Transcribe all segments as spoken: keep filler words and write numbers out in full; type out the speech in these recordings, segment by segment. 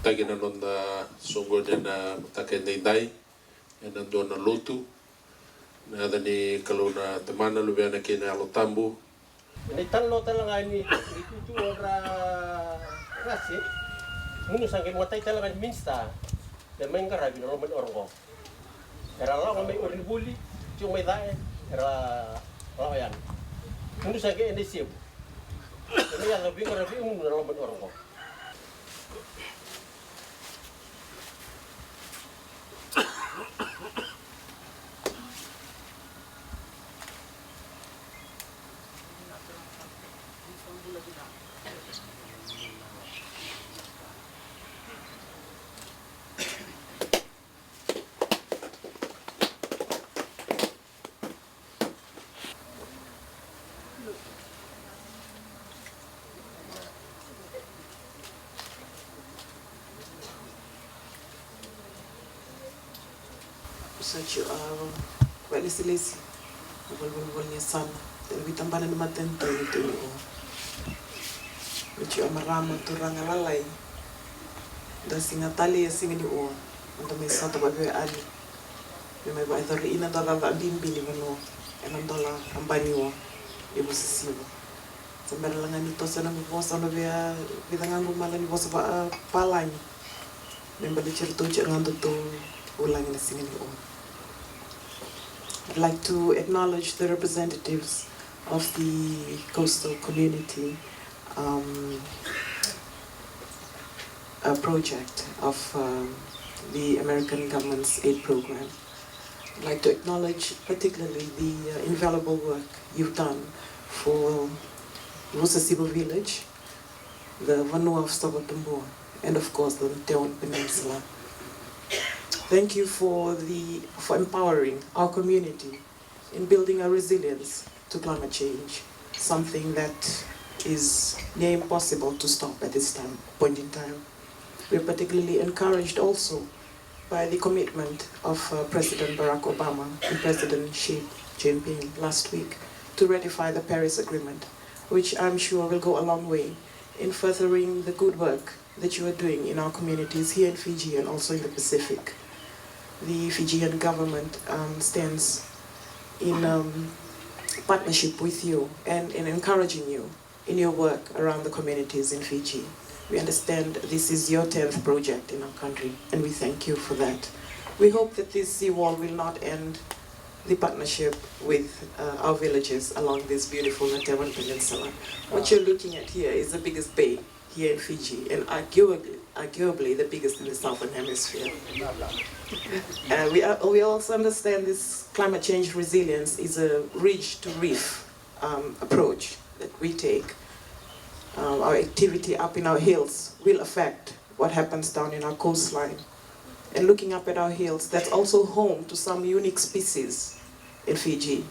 Taki na noda soqoni ena mataka edaidai ena dua na lotu. Na yaca ni Kalou na Tamana, Luvena kei na Yalo Tabu. Ena italanoa tale ga ni itutu o Ra, Rase, gunu sa qai matai tale ga ni minisita me mai qaravi na loma ni oro qo. Era lako mai Orivuli, tiko mai Cae, era lako yani. Gunu sa qai ena isevu. Ena yaco veiqaravi gunu na loma ni oro qo. Sa tiko a vakailesilesi na valenivolavola ni yasana, tale vei tabana ni matanitu ni Tui Liwa. Sa tiko a marama turaga lalai, da siga talei a siga ni ua, da mai sota vaveiwekani. Me mai vakayacori ina dua na cakacaka bibi ni vanua ena dola a baniwa e Vosisiva. Sa bera la ga ni toso na noqu vosa, au na via vica ga qo mala ni vosa vakapalagi me baleti iratou tiko ga datou vulagi na siga ni ua. I'd like to acknowledge the representatives of the coastal community, um, uh, project of, um, the American government's aid program. I'd like to acknowledge particularly the, uh, invaluable work you've done for Vosisiva village, the Vanua of Savatabua, and of course the Natewan Peninsula. Thank you for the, for empowering our community in building our resilience to climate change, something that is near impossible to stop at this time, point in time. We are particularly encouraged also by the commitment of, uh, President Barack Obama and President Xi Jinping last week to ratify the Paris Agreement, which I'm sure will go a long way in furthering the good work that you are doing in our communities here in Fiji and also in the Pacific. The Fijian government, um, stands in, um, partnership with you and in encouraging you in your work around the communities in Fiji. We understand this is your tenth project in our country, and we thank you for that. We hope that this seawall will not end the partnership with, uh, our villages along this beautiful Natewan Peninsula. What you're looking at here is the biggest bay here in Fiji, and arguably, arguably the biggest in the Southern Hemisphere. Uh, we, are, we also understand this climate change resilience is a ridge to reef, um, approach that we take. Um, our activity up in our hills will affect what happens down in our coastline. And looking up at our hills, that's also home to some unique species in Fiji.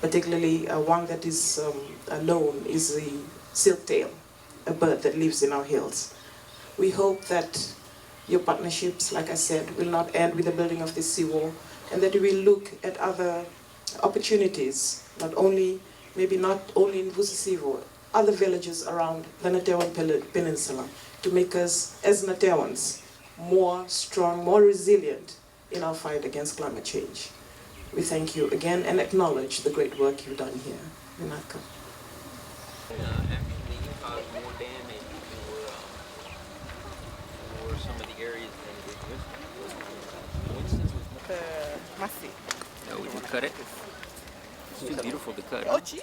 Particularly, uh, one that is, um, uh, known is the silktail, a bird that lives in our hills. We hope that your partnerships, like I said, will not end with the building of this seawall, and that you will look at other opportunities, not only, maybe not only in Vosisiva, other villages around the Natewan Pel-, Peninsula, to make us, as Natewans, more strong, more resilient in our fight against climate change. We thank you again and acknowledge the great work you've done here. Vinaka. Uh, actually caused more damage for, um, for some of the areas than it did Winston. Winston was more. The masi. No, we can cut it. It's too beautiful to cut, huh? Ochi?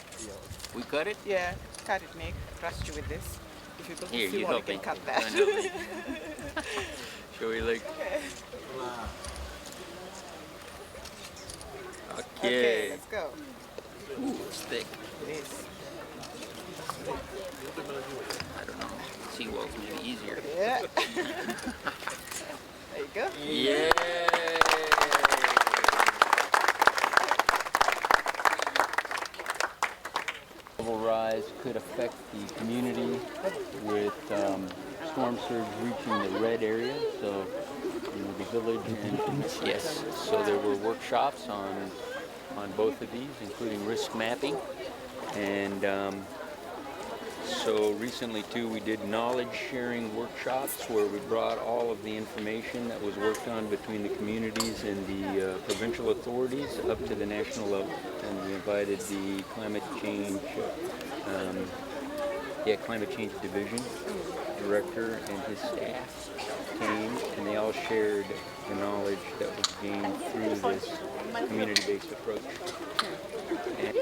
We cut it? Yeah, cut it, Nick. Trust you with this. If you build a seawall, you can cut that. Here, you help me. Should we, like, okay. Okay. Okay, let's go. Ooh, it's thick. It is. I don't know. Seawall's maybe easier. Yeah. There you go. Yay! Level rise could affect the community with, um, storm surge reaching the red area, so, you know, the village and, yes, so there were workshops on, on both of these, including risk mapping and, um, So recently, too, we did knowledge sharing workshops where we brought all of the information that was worked on between the communities and the uh, provincial authorities up to the national level. And we invited the climate change, um, yeah, climate change division director and his staff came, and they all shared the knowledge that was gained through this community-based approach. And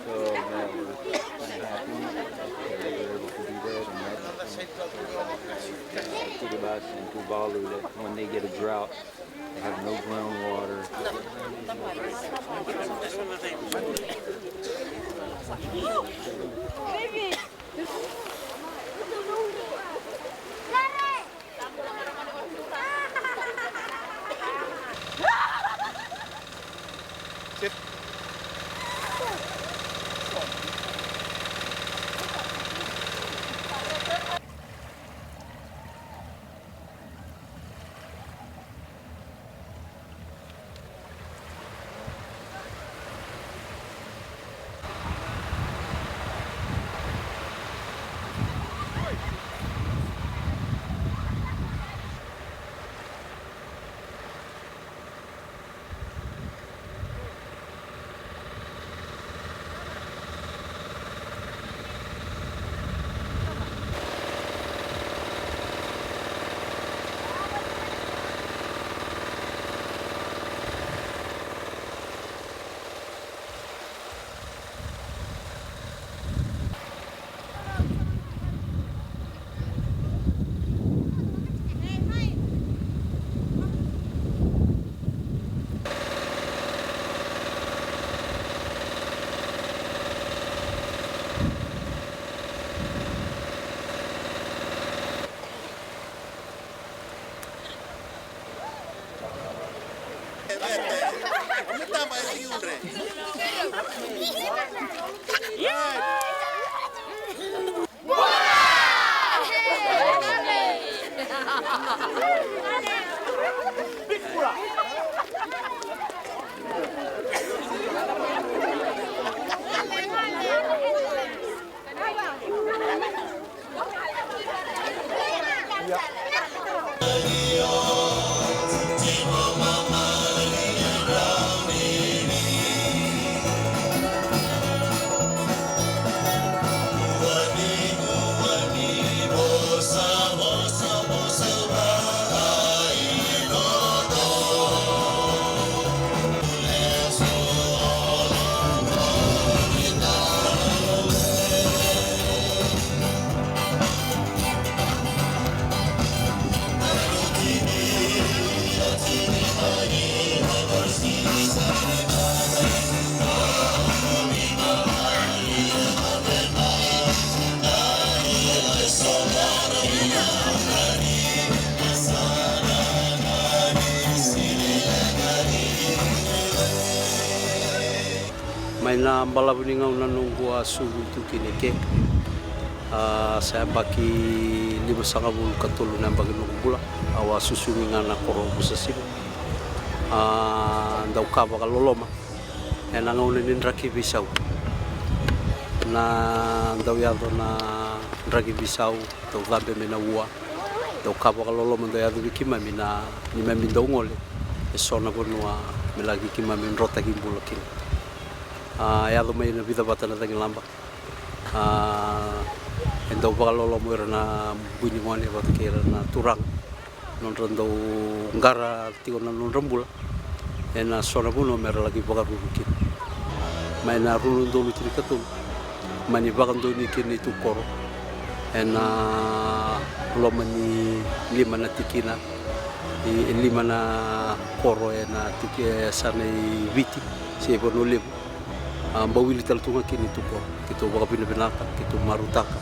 so, uh, we're pretty happy that we were able to do that, and that, uh, Kiribati and Tuvalu, that when they get a drought, they have no groundwater. Mai na balavu ni gauna noqu a sucu tu kina i ke. A, sa yabaki limasagavulu ka tolu na yabaki noqu bula. Au a susugi ga na koro o Vusasiva. A, dau ka vakaloloma ena gauna ni draki veisau. Na dau yaco na draki veisau, dau cabe mai na ua, dau ka vakaloloma dau yaco vei keimami na neimami dau gole e so na vanua me laki keimami drotaki bula kina. A, yaco mai na vica vata na cagilaba. A, e dau vakaloloma o ira na bui ni gone vata kei ira na turaga, nodra dau qara tiko na nodra bula ena so na vanua me ra laki vakaruru kina. Mai na rua na udolu tinikatolu, mani vakadonui kina neitou koro ena loma ni lima na tikina, e, e lima na koro ena tiki, e, yasana i Viti se Vanua Levu. A, bau wili tale tu ga kina neitou koro. Keitou vakavinavinaka, keitou marautaka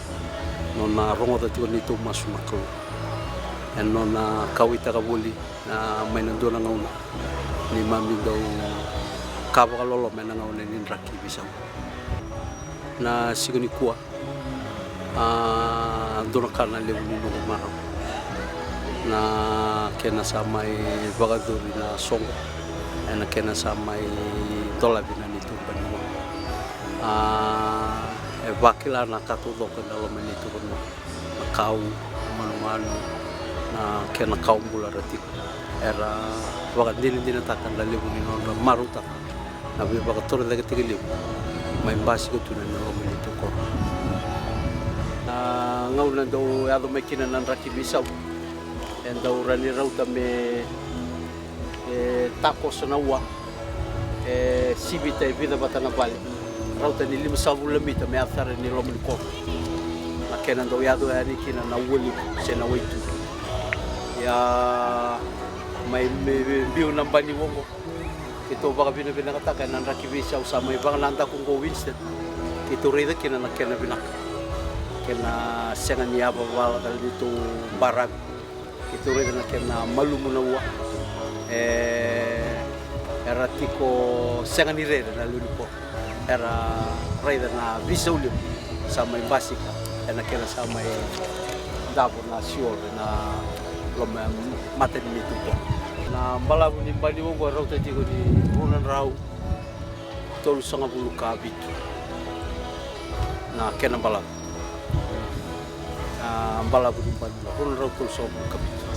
nona rogoca tiko neitou masu na Kalou. E nona kauwaitaka voli na mai na dua na gauna neimami dau ka vakaloloma ena gauna ni draki veisau. Na siga nikua, a, dua na ka na levu ni noqu marau na kena sa mai vakayacori na soqo, ena kena sa mai dolavi na neitou bani gone. A, e Vakila na ka taucoko ena loma ni neitou vanua, na kau, na manumanu, na kena kawa bula era tiko. Era vakadinadinataka na levu ni nodra marautaka na veivakatorocaketaki levu mai basika tu na loma ni neitou koro. Na gauna dau yaco mai kina na draki veisau, e dau rawa ni rauta me e takoso na ua, e sivita e vica vata na vale, rauta ni limasagavulu na mita me yaco sara ni loma ni koro. Na kena dau yaco yani kina na ua levu se na waitu. Ia mai me biu na bani oqo, keitou vakavinavinakataka ena draki veisau sa mai vakanadaku oqo o Winston. Keitou raica kina na kena vinaka, kena sega ni yavavala ka neitou baravi. Keitou raica na kena malumu na ua. E, era tiko sega ni rere na lewe ni koro. Era raica na veisau levu sa mai basika ena kena sa mai davo na sioro ena loma mata ni neitou koro. Na balavu ni bani oqo e rauta tiko ni rua na drau tolusagavulu ka vitu na kena balavu. Na balavu ni bani oqo rua na drau tolusagavulu ka vitu.